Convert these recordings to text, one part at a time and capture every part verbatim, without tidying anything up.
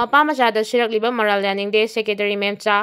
ꯃꯄꯥ ꯃꯆꯥꯗ ꯁꯤꯔꯛꯂꯤꯕ ꯃꯔꯥꯜ ꯌꯥꯅꯤꯡꯗꯦ꯫ ꯁꯦꯀ꯭ꯔꯦꯇꯔꯤ ꯃꯦꯝꯆꯥ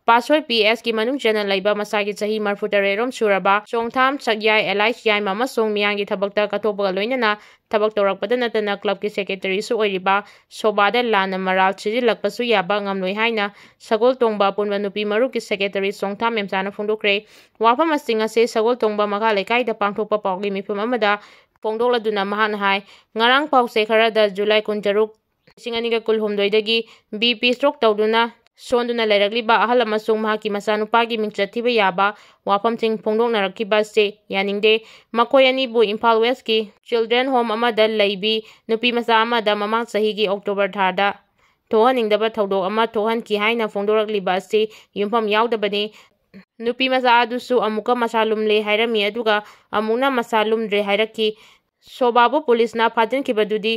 ꯄꯥꯁꯣꯏ ꯄꯤ ꯑꯦꯁꯀꯤ ꯃꯅꯨꯡ ꯆꯟꯅ ꯂꯩꯕ ꯃꯁꯥꯒꯤ ꯆꯍꯤ ꯃꯔꯤꯐꯨ ꯇꯔꯦꯠ ꯔꯣꯝ ꯁꯨꯔꯕ ꯆꯣꯡꯊꯥꯝ ꯁꯛꯌꯥꯏ ꯑꯦꯂꯥꯏꯁ ꯌꯥꯏꯃ ꯑꯃꯁꯨꯡ ꯃꯤꯌꯥꯝꯒꯤ ꯊꯕꯛꯇ ꯀꯠꯊꯣꯛꯄꯒ ꯂꯣꯏꯅꯅ ꯊꯕꯛ ꯇꯧꯔꯛꯄꯗ ꯅꯠꯇꯅ ꯀ꯭ꯂꯕꯀꯤ ꯁꯦꯀ꯭ꯔꯦꯇꯔꯤꯁꯨ ꯑꯣꯏꯔꯤꯕ ꯁꯣꯕꯥꯗ ꯂꯥꯟꯅ ꯃꯔꯥꯜ ꯁꯤꯖꯤꯜꯂꯛꯄꯁꯨ ꯌꯥꯕ ꯉꯝꯂꯣꯏ ꯍꯥꯏꯅ ꯁꯒꯣꯜ ꯇꯣꯡꯕ ꯑꯄꯨꯟꯕ ꯅꯨꯄꯤ ꯃꯔꯨꯞꯀꯤ ꯁꯦꯀ꯭ꯔꯦꯇꯔꯤ ꯆꯣꯡꯊꯥꯝ ꯃꯦꯝꯆꯥꯅ ꯐꯣꯡꯗꯣꯛꯈ꯭ꯔꯦ꯫ ꯋꯥꯐꯝꯁꯤꯡ ꯑꯁꯤ ꯁꯒꯣꯜ ꯇꯣꯡꯕ ꯃꯈꯥ ꯂꯩꯀꯥꯏꯗ ꯄꯥꯡꯊꯣꯛꯄ ꯄꯥꯎꯒꯤ ꯃꯤꯐꯝ ꯑꯃꯗ ꯐꯣꯡꯗꯣꯛꯂꯗꯨꯅ ꯃꯍꯥꯛꯅ ꯍꯥꯏ, ꯉꯔꯥꯡ ꯄꯥꯎꯆꯦ ꯈꯔꯗ ꯖꯨꯂꯥꯏ ꯀꯨꯟꯇꯔꯨꯛ, ꯂꯤꯁꯤꯡ ꯑꯅꯤꯒ ꯀꯨꯟꯍꯨꯝꯗꯣꯏꯗꯒꯤ ꯕꯤ ꯄꯤ ꯁ꯭ꯇ꯭ꯔꯣꯛ ꯇꯧꯗꯨꯅ ꯁꯣꯟꯗꯨꯅ ꯂꯩꯔꯛꯂꯤꯕ ꯑꯍꯜ ꯑꯃꯁꯨꯡ ꯃꯍꯥꯛꯀꯤ ꯃꯆꯥꯅꯨꯄꯥꯒꯤ ꯃꯤꯡꯆꯠ ꯊꯤꯕ ꯌꯥꯕ ꯋꯥꯐꯝꯁꯤꯡ ꯐꯣꯡꯗꯣꯛꯅꯔꯛꯈꯤꯕ ꯑꯁꯤ ꯌꯥꯅꯤꯡꯗꯦ꯫ ꯃꯈꯣꯏ ꯑꯅꯤꯕꯨ ꯏꯝꯐꯥꯜ ꯋꯦꯁꯀꯤ ꯆꯤꯜꯗ꯭ꯔꯦꯟ ꯍꯣꯝ ꯑꯃꯗ ꯂꯩꯕꯤ ꯅꯨꯄꯤ ꯃꯆꯥ ꯑꯃꯗ ꯃꯃꯥꯡ ꯆꯍꯤꯒꯤ ꯑꯣꯛꯇꯣꯕꯔ ꯊꯥꯗ ꯊꯣꯛꯍꯟꯅꯤꯡꯗꯕ ꯊꯧꯗꯣꯛ ꯑꯃ ꯊꯣꯛꯍꯟꯈꯤ ꯍꯥꯏꯅ ꯐꯣꯡꯗꯣꯔꯛꯂꯤꯕ ꯑꯁꯤ ꯌꯨꯝꯐꯝ ꯌꯥꯎꯗꯕꯅꯤ꯫ ꯅꯨꯄꯤ ꯃꯆꯥ ꯑꯗꯨꯁꯨ ꯑꯃꯨꯛꯀ ꯃꯁꯥ ꯂꯨꯝꯂꯦ ꯍꯥꯏꯔꯝꯃꯤ, ꯑꯗꯨꯒ ꯑꯃꯨꯛꯅ ꯃꯁꯥ ꯂꯨꯝꯗ꯭ꯔꯦ ꯍꯥꯏꯔꯛꯈꯤ꯫ ꯁꯣꯕꯥꯕꯨ ꯄꯨꯂꯤꯁꯅ ꯐꯥꯖꯤꯟꯈꯤꯕꯗꯨꯗꯤ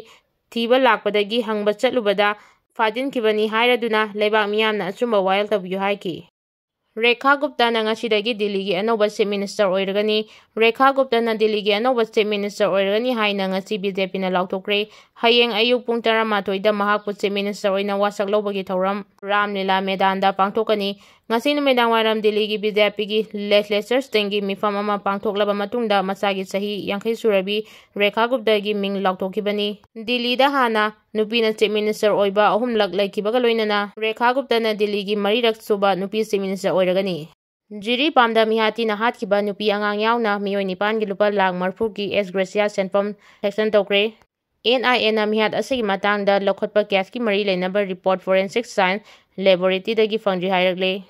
ꯊꯤꯕ ꯂꯥꯛꯄꯗꯒꯤ ꯍꯪꯕ ꯆꯠꯂꯨꯕꯗ ꯐꯥꯖꯤꯟꯈꯤꯕꯅꯤ ꯍꯥꯏꯔꯗꯨꯅ ꯂꯩꯕꯥꯛ ꯃꯤꯌꯥꯝꯅ ꯑꯆꯨꯝꯕ ꯋꯥꯌꯦꯜ ꯇꯧꯕꯤꯌꯨ ꯍꯥꯏꯈꯤ꯫ ꯔꯦꯈꯥ ꯒꯨꯞꯇꯥꯅ ꯉꯁꯤꯗꯒꯤ ꯗꯤꯜꯂꯤꯒꯤ ꯑꯅꯧꯕ ꯆꯤꯐ ꯃꯤꯅꯤꯁꯇꯔ ꯑꯣꯏꯔꯒꯅꯤ꯫ ꯔꯦꯈꯥ ꯒꯨꯞꯇꯥꯅ ꯗꯤꯜꯂꯤꯒꯤ ꯑꯅꯧꯕ ꯆꯤꯐ ꯃꯤꯅꯤꯁꯇꯔ ꯑꯣꯏꯔꯒꯅꯤ ꯍꯥꯏꯅ ꯉꯁꯤ ꯕꯤ ꯖꯦ ꯄꯤꯅ ꯂꯥꯎꯊꯣꯛꯈ꯭ꯔꯦ꯫ ꯍꯌꯦꯡ ꯑꯌꯨꯛ ꯄꯨꯡ ꯇꯔꯥꯃꯥꯊꯣꯏꯗ ꯃꯍꯥꯛꯄꯨ ꯆꯤꯐ ꯃꯤꯅꯤꯁꯇꯔ ꯑꯣꯏꯅ ꯋꯥꯁꯛ ꯂꯧꯕꯒꯤ ꯊꯧꯔꯝ ꯔꯥꯝꯂꯤꯂꯥ ꯃꯦꯗꯥꯟꯗ ꯄꯥꯡꯊꯣꯛꯀꯅꯤ꯫ ꯉꯁꯤ ꯅꯨꯃꯤꯗꯥꯡ ꯋꯥꯏꯔꯝ ꯗꯤꯜꯂꯤꯒꯤ ꯕꯤ ꯖꯦ ꯄꯤꯒꯤ ꯂꯦꯖꯤꯁꯂꯦꯆꯔꯁꯤꯡꯒꯤ ꯃꯤꯐꯝ ꯑꯃ ꯄꯥꯡꯊꯣꯛꯂꯕ ꯃꯇꯨꯡꯗ ꯃꯁꯥꯒꯤ ꯆꯍꯤ ꯌꯥꯡꯈꯩ ꯁꯨꯔꯕꯤ ꯔꯦꯈꯥ ꯒꯨꯞꯇꯥꯒꯤ ꯃꯤꯡ ꯂꯥꯎꯊꯣꯛꯈꯤꯕꯅꯤ꯫ ꯗꯤꯜꯂꯤꯗ ꯍꯥꯟꯅ ꯅꯨꯄꯤꯅ ꯆꯤꯐ ꯃꯤꯅꯤꯁꯇꯔ ꯑꯣꯏꯕ ꯑꯍꯨꯝꯂꯛ ꯂꯩꯈꯤꯕꯒ ꯂꯣꯏꯅꯅ ꯔꯦꯈꯥ ꯒꯨꯞꯇꯥꯅ ꯗꯤꯜꯂꯤꯒꯤ ꯃꯔꯤꯔꯛ ꯁꯨꯕ ꯅꯨꯄꯤ ꯆꯤꯐ ꯃꯤꯅꯤꯁꯇꯔ ꯑꯣꯏꯔꯒꯅꯤ꯫ ꯖꯤꯔꯤꯕꯥꯝꯗ ꯃꯤꯍꯥꯠ ꯊꯤꯅ ꯍꯥꯠꯈꯤꯕ ꯅꯨꯄꯤ ꯑꯉꯥꯡ ꯌꯥꯎꯅ ꯃꯤꯑꯣꯏ ꯅꯤꯄꯥꯟꯒꯤ ꯂꯨꯄꯥ ꯂꯥꯈ ꯃꯔꯤꯐꯨꯒꯤ ꯑꯦꯛꯁ ꯒ꯭ꯔꯦꯁꯤꯌꯥ ꯁꯦꯟꯐꯝ ꯁꯦꯡꯁꯟ ꯇꯧꯈ꯭ꯔꯦ꯫ ꯑꯦꯟ ꯑꯥꯏ ꯑꯦꯅ ꯃꯤꯍꯥꯠ ꯑꯁꯤꯒꯤ ꯃꯇꯥꯡꯗ ꯂꯧꯈꯠꯄ ꯀꯦꯁꯀꯤ ꯃꯔꯤ ꯂꯩꯅꯕ ꯔꯤꯄꯣꯔꯠ ꯐꯣꯔꯦꯟꯁꯤꯛ ꯁꯥꯏꯟꯁ ꯂꯦꯕꯣꯔꯦꯇꯔꯤꯗꯒꯤ ꯐꯪꯗ꯭ꯔꯤ ꯍꯥꯏꯔꯛꯂꯦ꯫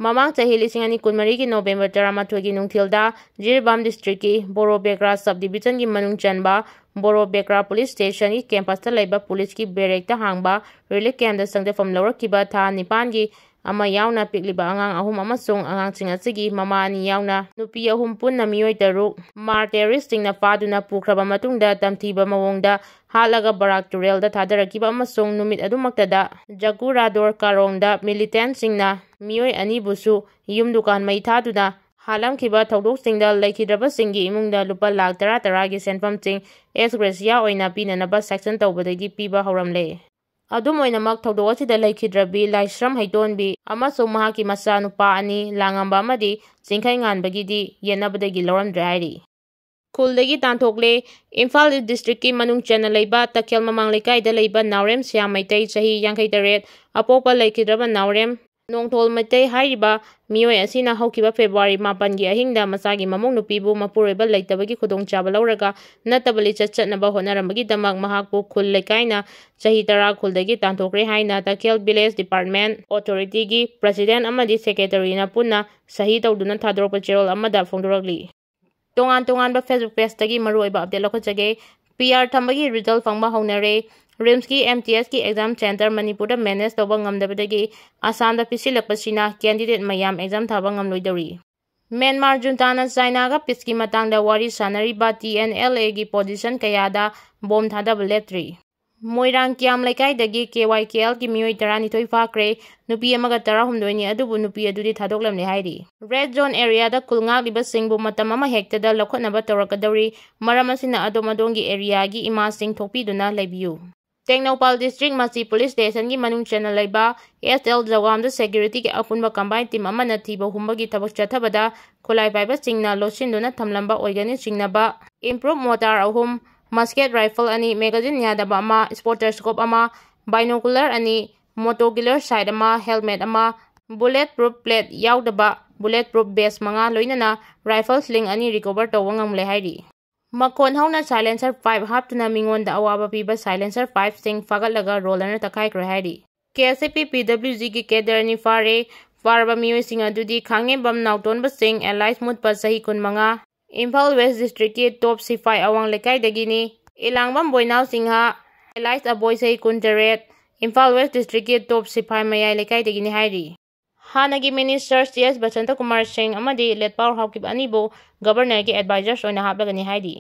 ꯃꯃꯥꯡ ꯆꯍꯤ ꯂꯤꯁꯤꯡ ꯑꯅꯤ ꯀꯨꯟꯃꯔꯤꯒꯤ ꯅꯣꯕꯦꯝꯕꯔ ꯇꯔꯥꯃꯥꯊꯣꯏꯒꯤ ꯅꯨꯡꯊꯤꯜꯗ ꯖꯤꯔꯤꯕꯥꯝ ꯗꯤꯁꯇ꯭ꯔꯤꯛꯀꯤ ꯕꯣꯔꯣꯕꯦꯒ꯭ꯔꯥ ꯁꯕ ꯗꯤꯕꯤꯖꯟꯒꯤ ꯃꯅꯨꯡ ꯆꯟꯕ ꯕꯣꯔꯣꯕꯦꯒ꯭ꯔꯥ ꯄꯨꯂꯤꯁ ꯁ꯭ꯇꯦꯁꯟꯒꯤ ꯀꯦꯝꯄꯁꯇ ꯂꯩꯕ ꯄꯨꯂꯤꯁꯀꯤ ꯕꯦꯔꯦꯛꯇ ꯍꯥꯡꯕ ꯔꯤꯂꯤꯐ ꯀꯦꯝꯞꯇ ꯆꯪꯖꯐꯝ ꯂꯧꯔꯛꯈꯤꯕ ꯊꯥ ꯅꯤꯄꯥꯟꯒꯤ ꯑꯃ ꯌꯥꯎꯅ ꯄꯤꯛꯂꯤꯕ ꯑꯉꯥꯡ ꯑꯍꯨꯝ ꯑꯃꯁꯨꯡ ꯑꯉꯥꯡꯁꯤꯡ ꯑꯁꯤꯒꯤ ꯃꯃꯥ ꯑꯅꯤ ꯌꯥꯎꯅ ꯅꯨꯄꯤ ꯑꯍꯨꯝ ꯄꯨꯟꯅ ꯃꯤꯑꯣꯏ ꯇꯔꯨꯛ ꯃꯥꯔ ꯇꯦꯔꯣꯔꯤꯁ꯭ꯠꯁꯤꯡꯅ ꯐꯥꯗꯨꯅ ꯄꯨꯈ꯭ꯔꯕ ꯃꯇꯨꯡꯗ ꯇꯝꯊꯤꯕ ꯃꯑꯣꯡꯗ ꯍꯥꯠꯂꯒ ꯕꯔꯥꯛ ꯇꯨꯔꯦꯜꯗ ꯊꯥꯗꯔꯛꯈꯤꯕ ꯑꯃꯁꯨꯡ ꯅꯨꯃꯤꯠ ꯑꯗꯨꯃꯛꯇꯗ ꯖꯒꯨꯔꯥꯗꯣꯔ ꯀꯥꯔꯣꯡꯗ ꯃꯤꯂꯤꯇꯦꯟꯠꯁꯤꯡꯅ ꯃꯤꯑꯣꯏ ꯑꯅꯤꯕꯨꯁꯨ ꯌꯨꯝ ꯗꯨꯀꯥꯟ ꯃꯩ ꯊꯥꯗꯨꯅ ꯍꯥꯠꯂꯝꯈꯤꯕ ꯊꯧꯗꯣꯛꯁꯤꯡꯗ ꯂꯩꯈꯤꯗ꯭ꯔꯕꯁꯤꯡꯒꯤ ꯏꯃꯨꯡꯗ ꯂꯨꯄꯥ ꯂꯥꯈ ꯇꯔꯥ ꯇꯔꯥꯒꯤ ꯁꯦꯟꯐꯝꯁꯤꯡ ꯑꯦꯛꯁ ꯒ꯭ꯔꯦꯁꯤꯌꯥ ꯑꯣꯏꯅ ꯄꯤꯅꯅꯕ ꯁꯦꯡꯁꯟ ꯇꯧꯕꯗꯒꯤ ꯄꯤꯕ ꯍꯧꯔꯝꯂꯦ꯫ ꯑꯗꯨꯝ ꯑꯣꯏꯅꯃꯛ, ꯊꯧꯗꯣꯛ ꯑꯁꯤꯗ ꯂꯩꯈꯤꯗ꯭ꯔꯕꯤ ꯂꯥꯏꯁ꯭ꯔꯝ ꯍꯩꯇꯣꯟꯕꯤ ꯑꯃꯁꯨꯡ ꯃꯍꯥꯛꯀꯤ ꯃꯆꯥꯅꯨꯄꯥ ꯑꯅꯤ ꯂꯥꯡꯉꯝꯕ ꯑꯃꯗꯤ ꯆꯤꯡꯈꯩ ꯉꯥꯟꯕꯒꯤꯗꯤ ꯌꯦꯠꯅꯕꯗꯒꯤ ꯂꯧꯔꯝꯗ꯭ꯔꯦ ꯍꯥꯏꯔꯤ꯫ ꯈꯨꯜꯗꯒꯤ ꯇꯥꯟꯊꯣꯛꯂꯦ꯫ ꯏꯝꯐꯥꯜ ꯏꯁ ꯗꯤꯁꯇ꯭ꯔꯤꯛꯀꯤ ꯃꯅꯨꯡ ꯆꯟꯅ ꯂꯩꯕ ꯇꯈꯦꯜ ꯃꯃꯥꯡ ꯂꯩꯀꯥꯏꯗ ꯂꯩꯕ ꯅꯥꯎꯔꯦꯝ ꯁ꯭ꯌꯥꯝ ꯃꯩꯇꯩ, ꯆꯍꯤ ꯌꯥꯡꯈꯩ ꯇꯔꯦꯠ, ꯑꯄꯣꯛꯄ ꯂꯩꯈꯤꯗ꯭ꯔꯕ ꯅꯥꯎꯔꯦꯝ ꯅꯣꯡꯊꯣꯜ ꯃꯩꯇꯩ ꯍꯥꯏꯔꯤꯕ ꯃꯤꯑꯣꯏ ꯑꯁꯤꯅ ꯍꯧꯈꯤꯕ ꯐꯦꯕ꯭ꯔꯨꯋꯥꯔꯤ ꯃꯥꯄꯟꯒꯤ ꯑꯍꯤꯡꯗ ꯃꯆꯥꯒꯤ ꯃꯃꯧ ꯅꯨꯄꯤꯕꯨ ꯃꯄꯨꯔꯣꯏꯕ ꯂꯩꯇꯕꯒꯤ ꯈꯨꯗꯣꯡꯆꯥꯕ ꯂꯧꯔꯒ ꯅꯠꯇꯕ ꯂꯤꯆꯠ ꯆꯠꯅꯕ ꯍꯣꯠꯅꯔꯝꯕꯒꯤꯗꯃꯛ ꯃꯍꯥꯛꯄꯨ ꯈꯨꯜ ꯂꯩꯀꯥꯏꯅ ꯆꯍꯤ ꯇꯔꯥ ꯈꯨꯜꯗꯒꯤ ꯇꯥꯟꯊꯣꯛꯈ꯭ꯔꯦ ꯍꯥꯏꯅ ꯇꯈꯦꯜ ꯚꯤꯂꯦꯖ ꯗꯤꯄꯥꯔꯠꯃꯦꯟ ꯑꯣꯊꯣꯔꯤꯇꯤꯒꯤ ꯄ꯭ꯔꯁꯤꯗꯦꯟꯠ ꯑꯃꯗꯤ ꯁꯦꯀ꯭ꯔꯦꯇꯔꯤꯅ ꯄꯨꯟꯅ ꯁꯍꯤ ꯇꯧꯗꯨꯅ ꯊꯥꯗꯣꯔꯛꯄ ꯆꯦꯔꯣꯜ ꯑꯃꯗ ꯐꯣꯡꯗꯣꯔꯛꯂꯤ꯫ ꯇꯣꯉꯥꯟ ꯇꯣꯉꯥꯟꯕ Facebook pageꯇꯒꯤ ꯃꯔꯨꯑꯣꯏꯕ update ꯂꯧꯈꯠꯆꯒꯦ꯫ PR ꯊꯝꯕꯒꯤ result ꯐꯪꯕ ꯍꯧꯅꯔꯦ꯫ RIMSꯀꯤ MTSꯀꯤ exam centre ꯃꯅꯤꯄꯨꯔꯗ manage ꯇꯧꯕ ꯉꯝꯗꯕꯗꯒꯤ ꯑꯁꯥꯝꯗ ꯄꯤꯁꯤꯜꯂꯛꯄꯁꯤꯅ candidate ꯃꯌꯥꯝ exam ꯊꯥꯕ ꯉꯝꯂꯣꯏꯗꯧꯔꯤ꯫ ꯃ꯭ꯌꯥꯟꯃꯥꯔ ꯖꯨꯟꯇꯥꯅ ꯆꯥꯏꯅꯥꯒ peaceꯀꯤ ꯃꯇꯥꯡꯗ ꯋꯥꯔꯤ ꯁꯥꯅꯔꯤꯕ TNLAꯒꯤ position ꯀꯌꯥꯗ bomb ꯊꯥꯗꯕ ꯂꯦꯞꯇ꯭ꯔꯤ꯫ ꯃꯣꯏꯔꯥꯡ ꯀ꯭ꯌꯥꯝ ꯂꯩꯀꯥꯏꯗꯒꯤ KYKLꯒꯤ ꯃꯤꯑꯣꯏ ꯇꯔꯥꯅꯤꯊꯣꯏ ꯐꯥꯈ꯭ꯔꯦ꯫ ꯅꯨꯄꯤ ꯑꯃꯒ ꯇꯔꯥꯍꯨꯝꯗꯣꯏꯅꯤ ꯑꯗꯨꯕꯨ ꯅꯨꯄꯤ ꯑꯗꯨꯗꯤ ꯊꯥꯗꯣꯛꯂꯝꯂꯦ ꯍꯥꯏꯔꯤ꯫ Red zone areaꯗ ꯈꯨꯜ ꯉꯥꯛꯂꯤꯕꯁꯤꯡꯕꯨ ꯃꯇꯝ ꯑꯃ ꯍꯦꯛꯇꯗ ꯂꯧꯈꯠꯅꯕ ꯇꯧꯔꯛꯀꯗꯧꯔꯤ꯫ ꯃꯔꯝ ꯑꯁꯤꯅ ꯑꯗꯣꯝ ꯑꯗꯣꯝꯒꯤ areaꯒꯤ ꯏꯃꯥꯁꯤꯡ ꯊꯣꯛꯄꯤꯗꯨꯅ ꯂꯩꯕꯤꯌꯨ꯫ ꯇꯦꯡꯅꯧꯄꯥꯜ district ꯃꯆꯤ police stationꯒꯤ ꯃꯅꯨꯡ ꯆꯟꯅ ꯂꯩꯕ SL ꯖꯧꯒꯥꯝꯗ securityꯒꯤ ꯑꯄꯨꯟꯕ combined team ꯑꯃꯅ ꯊꯤꯕ ꯍꯨꯝꯕꯒꯤ ꯊꯕꯛ ꯆꯠꯊꯕꯗ ꯈꯨꯠꯂꯥꯏ ꯄꯥꯏꯕꯁꯤꯡꯅ ꯂꯣꯠꯁꯤꯟꯗꯨꯅ ꯊꯝꯂꯝꯕ ꯑꯣꯏꯒꯅꯤ ꯆꯤꯡꯅꯕ improved mortar ꯑꯍꯨꯝ, musket rifle ꯑꯅꯤ, magazine ꯌꯥꯗꯕ ꯑꯃ, spotter scope ꯑꯃ, binocular ꯑꯅꯤ, monocular sight ꯑꯃ, helmet ꯑꯃ, bullet proof plate ꯌꯥꯎꯗꯕ bullet proof vest ꯃꯉꯥ, ꯂꯣꯏꯅꯅ rifle sling ꯑꯅꯤ recover ꯇꯧꯕ ꯉꯝꯂꯦ ꯍꯥꯏꯔꯤ꯫ ꯃꯈꯣꯟ ꯍꯧꯅ silencer pipe ꯍꯥꯞꯇꯨꯅ ꯃꯤꯉꯣꯟꯗ ꯑꯋꯥꯕ ꯄꯤꯕ silencer pipeꯁꯤꯡ ꯐꯥꯒꯠꯂꯒ rollerꯅ ꯇꯛꯈꯥꯏꯈ꯭ꯔꯦ ꯍꯥꯏꯔꯤ꯫ KSAP PWGꯒꯤ cadre ꯑꯅꯤ ꯐꯥꯔꯦ꯫ ꯐꯥꯔꯕ ꯃꯤꯑꯣꯏꯁꯤꯡ ꯑꯗꯨꯗꯤ ꯈꯥꯡꯉꯦꯝꯕꯝ ꯅꯥꯎꯇꯣꯟꯕ ꯁꯤꯡ, alias ꯃꯨꯠꯄ, ꯆꯍꯤ ꯀꯨꯟꯃꯉꯥ, ꯏꯝꯐꯥꯜ West districtꯀꯤ ꯇꯣꯞ ꯁꯤꯐꯥꯏ ꯑꯋꯥꯡ ꯂꯩꯀꯥꯏꯗꯒꯤꯅꯤ꯫ ꯏꯂꯥꯡꯕꯝ ꯕꯣꯏꯅꯥꯎ ꯁꯤꯡꯍ, alias ꯑꯕꯣꯏ, ꯆꯍꯤ ꯀꯨꯟꯇꯔꯦꯠ, ꯏꯝꯐꯥꯜ West districtꯀꯤ ꯇꯣꯞ ꯁꯤꯐꯥꯏ ꯃꯌꯥꯏ ꯂꯩꯀꯥꯏꯗꯒꯤꯅꯤ ꯍꯥꯏꯔꯤ꯫ ꯍꯥꯟꯅꯒꯤ minister C S Basanta Kumar ꯁꯤꯡ ꯑꯃꯗꯤ ꯂꯦꯠꯄꯥꯎ ꯍꯥꯎꯈꯤꯕ ꯑꯅꯤꯕꯨ governorꯒꯤ advisors ꯑꯣꯏꯅ ꯍꯥꯞꯂꯒꯅꯤ ꯍꯥꯏꯔꯤ꯫